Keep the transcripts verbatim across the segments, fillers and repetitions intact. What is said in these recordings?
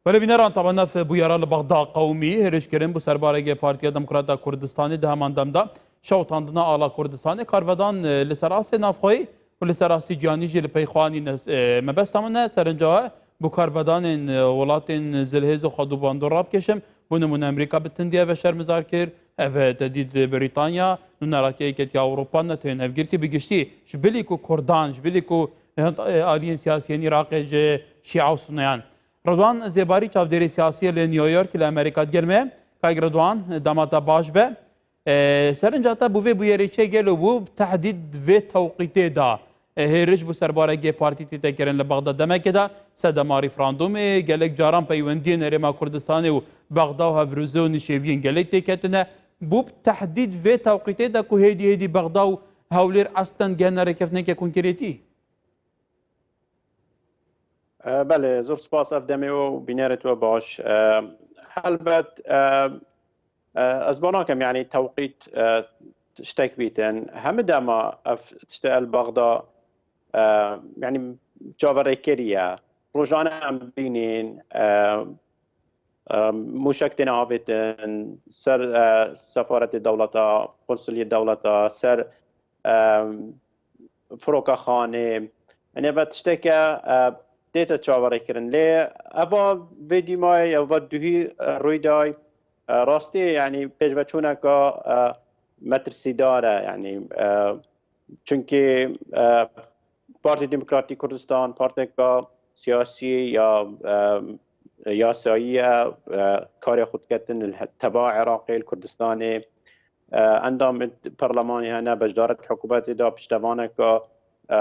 Belê bîneran, taban ev bûyera li Bexda qewimî, hêrişkirin bû serbarekê Partiya Demokrata Kurdistanê. Di heman dem de şewitandina ala Kurdistanê karvedan, e, li ser astê navxweyî û li ser astê cîhanî jî li pey xwe anîne. E, mebesta min e, serinca we bû karvedanên, e, welatên zilhêz û xwedû bandor rabikêşim. Bû nimûne Amerîka bi tindî ev e şermizar kir, ev e tehdîd Brîtanya, nûneratiya Yeketiya Ewropa, NATOyên Hevgirtî bi giştî, ji bilî ku Kurdan, ji bilî ku, e, aliyên siyasî yên Iraqê ji Şîa û Sunneyan. Ridwan Zêbarî, çavdêrê siyasî yê li New York li Amerîka digel me. Kayk Ridwan, dema te baş be. E, serinca te bû vê bûyerê çê gelo bû tehdîd vê tewqîtê da, e, hêriş bû serbarekê partî tête kirin li Bexda demekê de sedema referandumê, gelek caran peywendiyên Herêma Kurdistanê û Bexda û hevrûzê û nişêviyên gelek têketine. Bû tehdîd vê tewqîtê de ku hêdî hêdî Bexda û Hewlêr eslen gehne rêkeftineke konkretî? E, belê, zor spas ev demê û bînerê we baş. E, helbet, e, e, ez ba nakim, yanî tewqît, e, tiştek bîtin. Hemî dema ev tiştê el Bexda, e, yanî çaverêkirî ye. Rojane em bînîn, e, e, mûşek têne avêtin, ser, e, sefaretê dewleta, konsuliyê dewleta, ser, e, firokaxanê. Yanî eva tişteke, e, tête çaverêkirin. Lê eva vê dîmayê, eva duhî, e, rûy day, e, rastî, yanî pêşveçûneka, e, metirsîdar e. Yanî, e, çunkî, e, Partî Demokratîk Kurdistan parteka siyasî ya, e, yasayî ye, e, karê xwe diketin li he-, teva Iraqê, li Kurdistanê. E, endamên parlemanê hene, beşdar e di hikûmetê de, piştevaneka, e,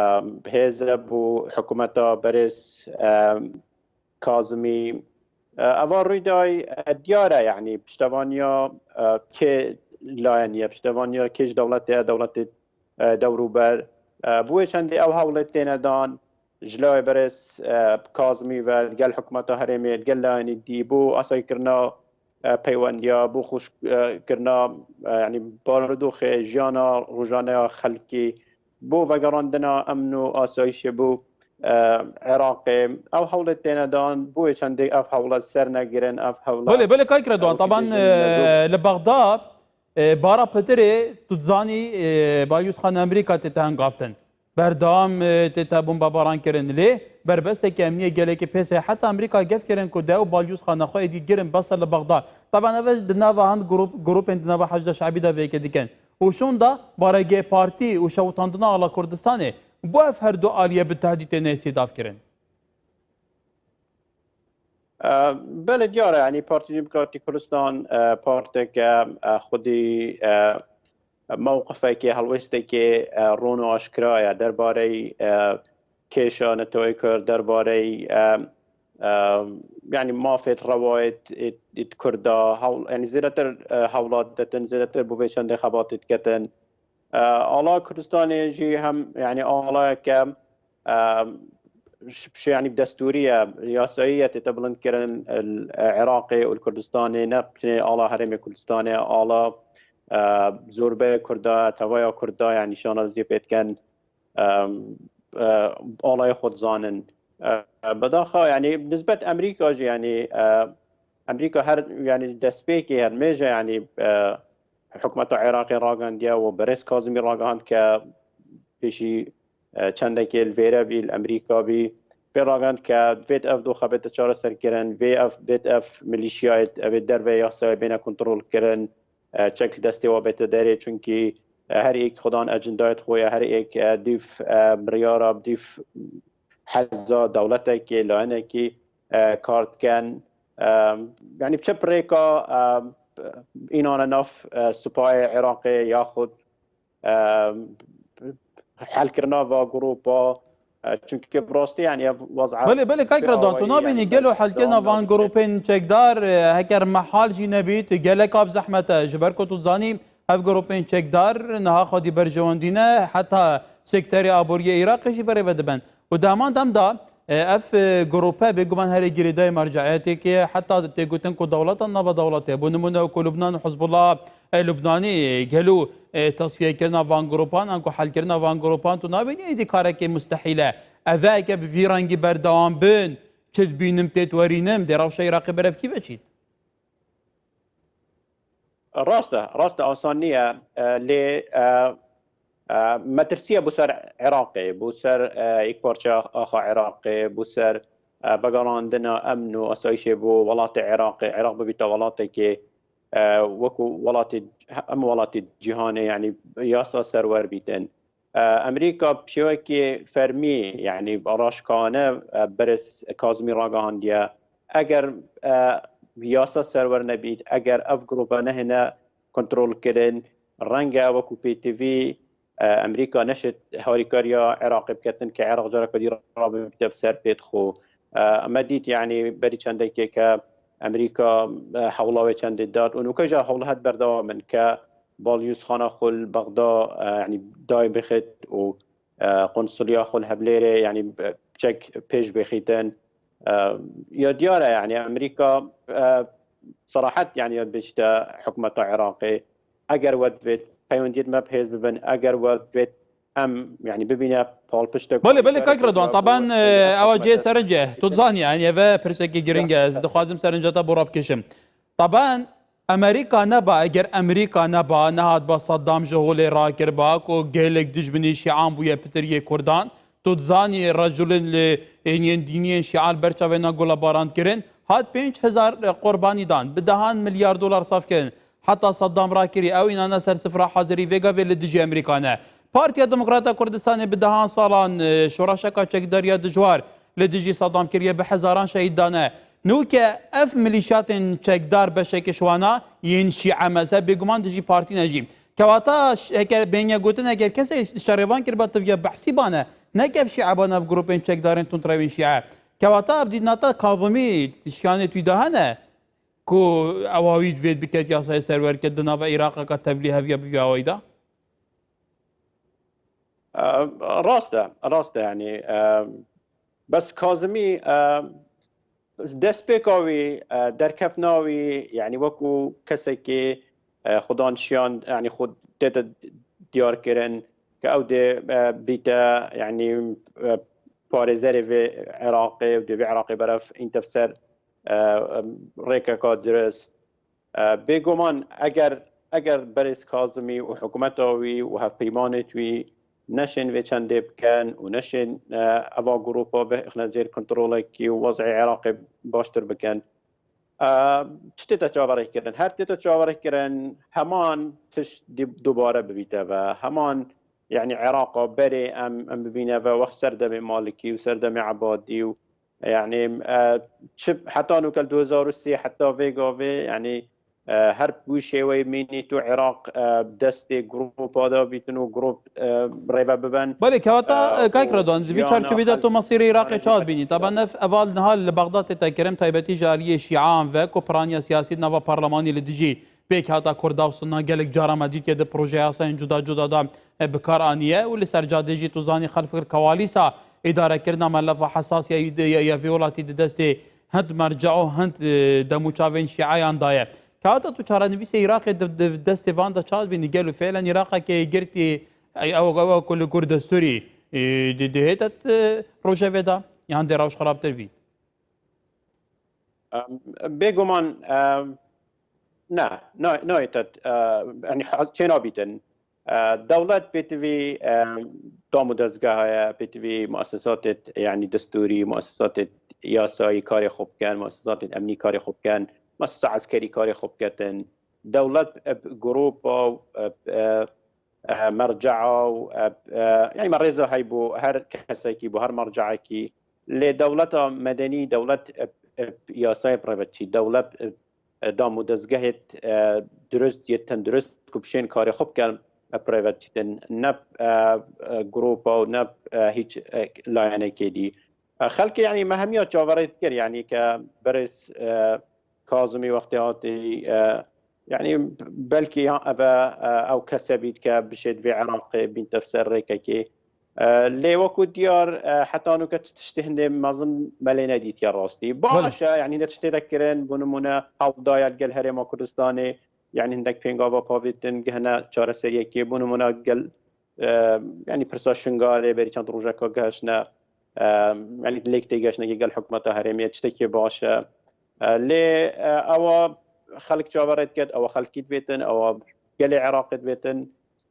hêz e bo hikûmeta berêz, e, Kazimî. E, eva rûyday, e, diyar e, yanî piştevaniya, e, kê layenî ye, piştevaniya kê ji dewletê ye, dewletê, e, dewrûber. E, bo wê çendê ew hewlê têne dan, ji layê berêz, e, Kazimî ve, gel hikûmeta herêmê, gel layenî dî, bo asayîkirina, e, peywendiya, bo xweş, e, kirina, e, yanî barodoxê jiyana rojane ya xelkî, bo vegerandina emn û asayîşê bo, e, Iraqê. Ew hewlê têne dan, bo wê çendê ev hewle ser negirin, ev hewle, Belê, belê, Kayk Redwan, e, taban, wekî bêjin, e, mezû. Li Bexda, e, bara pitirê, tu dizanî, e, balyozxane Amerîka tête hengavtin. Berdewam, e, tête bombebaran kirin. Lê berbestekî emniyê gelekî pês e. Heta Amerîka gef kirin ku dew balyozxane xwe êdî girin bese li Bexda. Taban ev e di nava hin grûp-, grûpên di nava Heşda Şebî de vê yekê dikin. Û şûnda baregê partî û şewitandina ala Kurdistanê, bo ev her du aliyê bi tehdîtê neyê sêdav kirin? E, belê diyar e, yanî Partî Demokratîk Kurdistan, e, parteke, e, xwedî, e, mewqifekê, helwêstekê, e, ron û aşkira ye derbarê, e, kêşa neteweyê Kurd, derbarê, e, e, yanî mafê rewayê ê, ê Kurda, hewl-, yanî zêdetir, e, hewlat ditin, zêdetir bo vê çendê xebatê diketin. E, ala Kurdistanê jî hem, yanî alayeke, e, ş-, ş-, yanî destûrî ye, yasayî ye, tête bilindkirin li, e, Iraqê û li Kurdistanê, ne tenê ala Herêmê Kurdistanê, ala, e, zorbeyê Kurda, tevaya Kurda, yanî şanaziyê pê dikin, e, e, alayê xwe dizanin. E, bedaxa, yanî nisbet Amerîka jî, yanî, e, Amerîka her, yanî destpêkê her mêje, yanî, e, hikûmeta Iraqê ragendiye û berêz Kazimî ragihand ke pêşî, e, çendekê li vêre bî, li Amerîka bî, pê ragihand ke divêt ev doxa bête çareserkirin, vê ev, bêt ev milîşyayê, ev ê derve yasayê bêne kontrolkirin, e, çek li destê we bête derê, çunkî, e, her êk xwedan ecindayê xwe ye, her êk, e, dîv, e, biryara, dîv heza dewletekê, layenekî, e, kar dikin. E, yanî bi çi bi rêka, e, înane nav, e, supayê Iraqê yaxud, e, helkirina va grûpa, e, çunkî bi rastî, yanî ev wez'a Belê, belê, Kayk Redwan, tu nabînî gelo helkirina van grûpên çekdar, e, heker mehal jî nebît, gelek a bi zehmet e. Ji ber ku tu dizanî, ev grûpên çekdar niha xwedî berjewendî ne, heta sekterê aboriyê Iraqê jî berê ve dibin. Û di heman dem de, e, ev, e, grûpe bêguman herê girêdayê merceiyetêkê, heta tê gotin ku dewleta nava dewletê, bo nimûne wekû Lubnan û Hizbullah, e, Lubnanî, gelo, e, tesfiyekirina van grûpan, anku helkirina van grûpan tu nabînî êdî karekê mustehîl e. Ev e, eke bi vî rengî berdewam bin, çi dibînim tê diwerînim, dê rewşa Iraqê berev kî veçît? Rast e, rast e, asan niye. E, lê, e, e, metirsiye bo ser Iraqê, bo ser, e, yekparçe axa Iraqê, bo ser, e, vegerandina emn û asayîşê bo welatê Iraqê, Iraq bibîte welatekê, e, wekû welatê, em welatê cîhanê, yanî yasa serwer bîtin. E, Amerîka bi şêwekê fermî, yanî raşkane, e, berêz Kazimî ragihandiye. Eger, e, yasa serwer nebît, eger ev grupa nehêne kontrolkirin, renge wekû P T V, e, Amerîka neşit harîkariya Iraqê biketin, ke Iraq careke dî rabibite bi ser pêt xwe. E, me dît, yanî berî çendekê ke Amerîka, e, hewla wê çendê dat û nûke jî hewla het berdewam in ke balyozxana xwe li Bexda, e, yanî dayê bixit û, e, qunsuliya xwe li Hevlêrê, yanî, e, çek pêş bixîtin. E, ya diyar e, yanî Amerîka, e, serahet, yanî ya bêjte hikûmeta Iraqê, eger we divêt peywendiya me bi hêz bibin, eger we divêt em, yanî bibîne palpiştek. Belê, belê, kak Redwan, taban, e, ewa cê serince. Tu dizanî, yanî eve pirsekî giring e, ez dixwazim serinca te bo rabkêşim. Taban, Amerîka neba, eger Amerîka neba, nehatba Saddam ji holê rakirba, ku gelek dijminî Şian bûye pitir yê Kurdan. Tu dizanî, reculên li êniyên dîniyên Şian ber çavê na gula barand kirin, hat pênc hezar qurbanî dan, bi dehan milyar dolar saf kirin. Heta Saddam rakirî, ew înane ser sifra hazirî vê gavê li dijî Amerîka ne. Partiya Demokrata Kurdistanê bi dehan salan, e, şoreşeka çekdariya dijwar li dijî Saddam kiriye, bi hezaran şehîd dane. Nûke ev milîşatên çekdar beşek ji wana yên şîe mezheb bêguman dijî partî ne jî. Kewata ş-, eger bênye gotin, eger kesê şerê van kiriba tiviya behsî bane, ne ke ev şîe bane, ev grûpên çekdarên tundrewên şîe. Kewata ev dînata Kazimî şiyanê tûî de hene ku ewa wî divêt biket yasayê serwer ke di nava Iraqeka tevlî heviya bivî awayî de? E, rast e, rast e, yanî, e, bes Kazimî, e, destpêka wî, e, derkeftina wî, yanî wekû kesekî, e, xudan şiyan, yanî xwe tête diyar kirin ke ew dê, e, bîte, yanî, e, parêzerê vê Iraqê û dê vê Iraqê berev înte ser, e, rêkeka dirust. E, bêguman eger, eger berêz Kazimî û hikûmeta wî û hevpeymanêt wî neşên vê çendê bikin û neşên, e, eva grûpa bixine jêr kontrolekî û wez'ê Iraqê baştir bikin, e, çi tête çaverêkirin? Her tête çaverêkirin, heman tişt dî-, dubare bibîte ve. Heman, yanî Iraqa berê em, em bibîne ve wext serdemê Malikî û serdemê Ebadî û Yanî, e, çi heta nûke li du hezar û sê heta vê gavê, yanî, e, her bi wî şêweyê mînît û Iraq, e, destê grûpa de bîtin û grûp, e, rêve biben. Belê, kewata, e, e, kak Redwan, di vî çarçovê de tu mesîrê Iraqê çawa dibînî? Taban ev, eval niha li Bexdad tête kirin, taybetî ji aliyê şîan ve ku piraniya siyasî di nava parlemanî li dijî pêkhata Kurda û Sunna gelek cara me dîtiye di projeya yasayên cuda cuda de, e, bi kar aniye û li ser cadê jî tu zanî xelf kir kewalîsa îdarekirina melefa hesas ya, ya, ya vê welatî di destê hind merca û hind, e, dem û çavên şîayan de ye. Kewata tu çarenivîsê Iraqê di, di destê van de çawa dibînî? Gelo fêlen Iraqeke girtî, ey, ew, ew ku li gor destûrî, e, di, dihête, e, rojevê de yan dê rewş xirabtir bît? Em, bêguman, em, ne, ne, nayê te, e, yanî, ha-, çênabîtin. E, dewlet pêtivî, e, dam û dezgeh heye, pêtivî muessesatê, yanî, destûrî, muessesatê yasayî karê xwe bikin, muessesatê emnî karê xwe bikin, muessesa eskerî karê xwe biketin. Dewlet, e, grûpa, e, e, e, mercea û, e, e, yanî me rêza hey bo her kesekî, bo her merceekî. Lê dewleta medenî, dewlet, e, e, yasayê bi rê ve diçî, dewlet, e, e, dam û dezgehê, e, dirust yê tendurist ku bişên karê xwe bikin, e, bi rê ve diçîtin. Ne, e, e, grûpa û ne, e, hîç, e, layenekê dî. E, xelkê, yanî me hemiya çaverê dikir, yanî ke berêz, e, Kazimî wextê hatî, e, yanî belkî ya eve, e, ew kese bît ke bişêt vê Iraqê bînte ser rêkekê. E, lê wekû diyar, e, heta nûke tu tiştê hindê mezin me lê nedîtiye rastî. Belê. Baş e, yanî hindê tiştê de kirin, bo nimûne hewldaye li gel Herêma Kurdistanê, yanî hindek pêngava pavêtin gihine çareseriyekê, bo nimûne gel, e, yanî pirsa Şingalê berî çend rojeka gihiştine, E, yanî lêk têgeştinekî gel hikûmeta herêmê tiştekî baş e. E, lê, e, ewa xelk çaverê diket, ewa xelkî divêtin, ewa gelê Iraqê divêtin.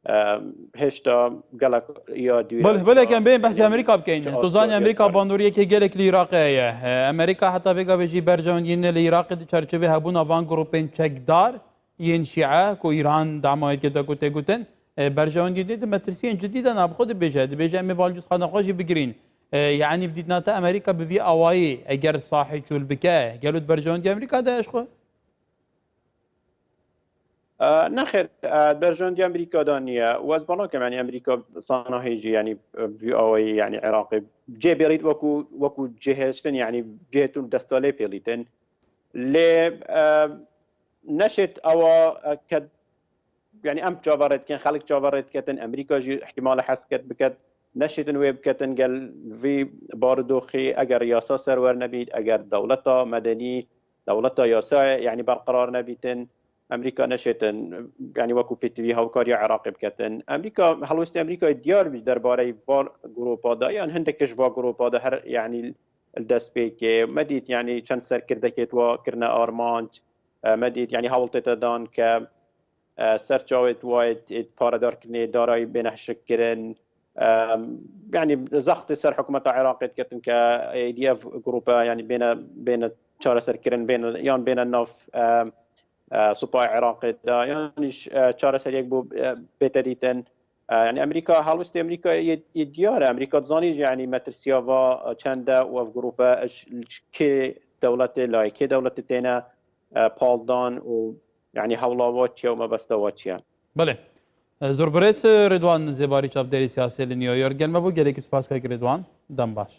E, hêşta gelek ya dûr e. Belê, belê, em bên behsê Amerîka bikeyin. Tu zanî Amerîka bandoriyekê gelek li Iraqê heye. E, Amerîka heta vê gavê jî berjewendiyên li Iraqê di çerçevê hebûna van grûpên çekdar yên Şîe ku Îran damayê dike ku tê gotin, e, berjewendiyên di metirsiyên cidî de navxwe dibêje. Dibêje em ê balcûzxana xwe jî bigirîn. E, yanî bi dîtina te Amerîka bi vî awayî eger sahê çûl bike, gelo di berjewendiya Amerîka de ye ji xwe? E, nexêr, e, berjewendiya Amerîka de niye. Û ez bala nakim, yanî Amerîka sanahê jî, yanî, e, vî awayî, yanî Iraqê cê bêrît wekû, wekû cihêştin, yanî cihêtûn desta lê pêlîtin. Lê, e, neşêt ewa, e, ke, yanî em çaverê dikin, xelk çaverê diketin, Amerîka jî ihtimal e hez ket biket, neşêtin wê biketin gel vî barodoxê, eger yasa serwer nebît, eger dewleta medenî, dewleta yasayê, yanî berqerar nebîtin, Amerîka neşêtin, yanî wekû pêtivî hawkariya Iraqê biketin. Amerîka, helwestê Amerîkayê diyar bî derbareyî va grûpa de, yan hindek ji va grûpa de her, yanî li destpêkê. Me dît, yanî çend serkirdekê di wa kirine armanc. E, me dît, yanî hewl tête dan ke, e, ser çavê di wa yê, yê paredarkirinê darayî bêne hişkkirin. E, yanî zextê ser hikûmeta Iraqê diketin ke êdî ev grûpe, yanî bêne, bêne çareserkirin, bêne, yan bêne nav, e, e, supayê Iraqê de, yan jî, e, çareseriyek bo, e, bête dîtin. E, yanî Amerîka, helwestê Amerîka yê, yê diyar e. Amerîka dizanî jî, yanî metirsiya va, e, çend e û ev grûpe ji, ji kê dewletê, layê kê dewletê têne, e, paldan û, yanî hewla wa çi ye û mebesta wa çi ye. Belê. E, zorbirêz Ridwan Zêbarî, çavdêrê siyasê li New York gel me bû. Gelekî spas kek Ridwan. Dem baş.